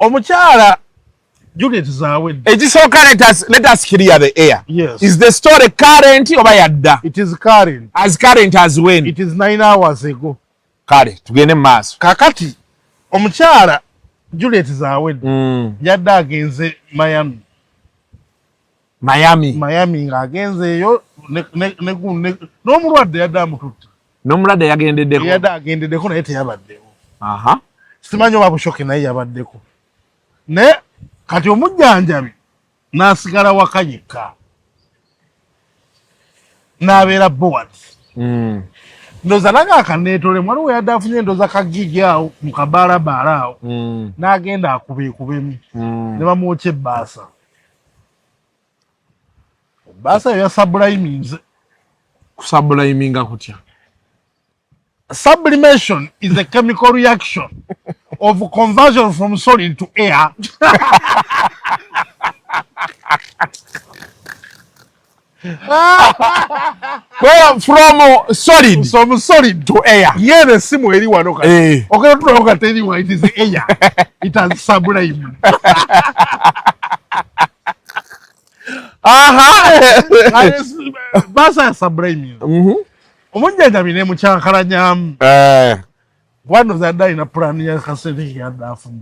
Omukyala Juliet Zawedde. Ekisooka, let us clear the air. Yes. Is the story current oba yadda? It is current. As current as when? It is 9 hours ago. Kale, tugende mu maaso. Kakati omukyala Juliet Zawedde yadde agenze Miami. Miami. Miami, ng'agenze eyo n'omulwadde yadde amututte. N'omulwadde yagendeddeko? Yadde agendeddeko, naye teyabaddewo. Simanyi oba Bushoke naye yabaddeko, naye kati omujjanjabi n'asigala waka yekka, n'abeera bored. Ndowooza nange akaneetolemu, waliwo yadde afunye ndowooza ka gig awo mu kabaalabaala awo, n'agenda akubeekubemu, ne bamwokya ebbaasa. Ebbaasa eyo yasubliminze. Kusubliminga kutya? Sublimation is a chemical reaction of conversion from solid to air. Well, from solid from solid to air. Yene esimu eri wano kati. Eh. Ogenda tulako kati eri, it is air. It has sublimed. Basa ya sublime. Omujjanjabi ne mukyankalanyamu. Kuba ndowooza yadde alina pulaani ya kasente ke yadde afuna.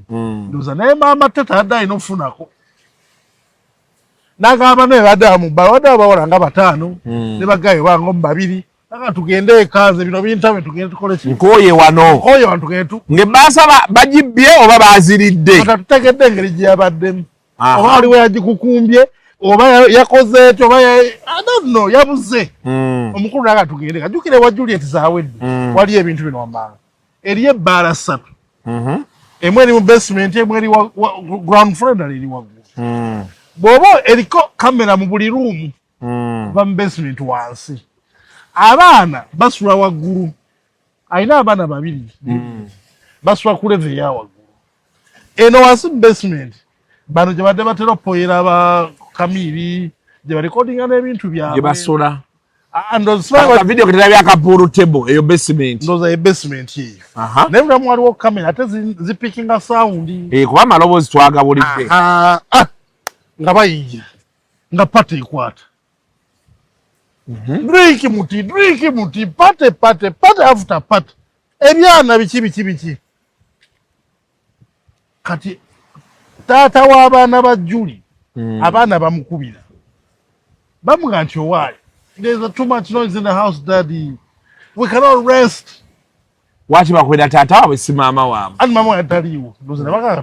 Ndowooza naye maama Teta yadde alina okufunako. N'agamba naye badde bamubbala, badde abawala nga bataano, ne bagayo banga omu babiri. Naga tugende ekanze bino bintabe, tugende tukole ki? Nkooye wano. Nkooye wano, tugende tu. Ng'ebbaasa bagibbye oba baziridde? Kata tutegedde engeri gye yabaddemu. Oba waliwo yagikukumbye, oba yakoze etyo, oba I don't know, yabuze. Omukulu naga tugende. Kajjukire wa Juliet Zawedde. Waliyo ebintu bino wammanga. Eriyo ebbaala ssatu. Emu eri mu basement, emu eri ground floor, endala eri waggulu. Bw'oba eriko kamera mu buli room, kuva mu basement wansi. Abaana basula waggulu. Alina abaana babiri. Basula ku level eya waggulu. Eno wansi mu basement, bano gye badde batera okupoyera ba Kamiiri, gye barekodinga n'ebintu byabwe. Gye basula. Ah, ndowooza simanyi. Ka video ketera bya pool table, eyo basement. Ndowooza ye basement eyo. Naye bulamu waliwo kamera ate zipikinga sound. Eh, kuba amaloboozi twagawulidde. Aha, ah, nga bayingira nga party ekwata, drink muti, drink muti, party, party, party after party, ebyana biki biki biki. Kati taata w'abaana ba Juli, abaana bamukubira, bamuga nti, "Owaayi, there's a too much noise in the house, daddy, we cannot rest." Waki bakwera taata waabwe si maama waabwe? Ani, maama we ataliiwo, ndowooza ne bagamba.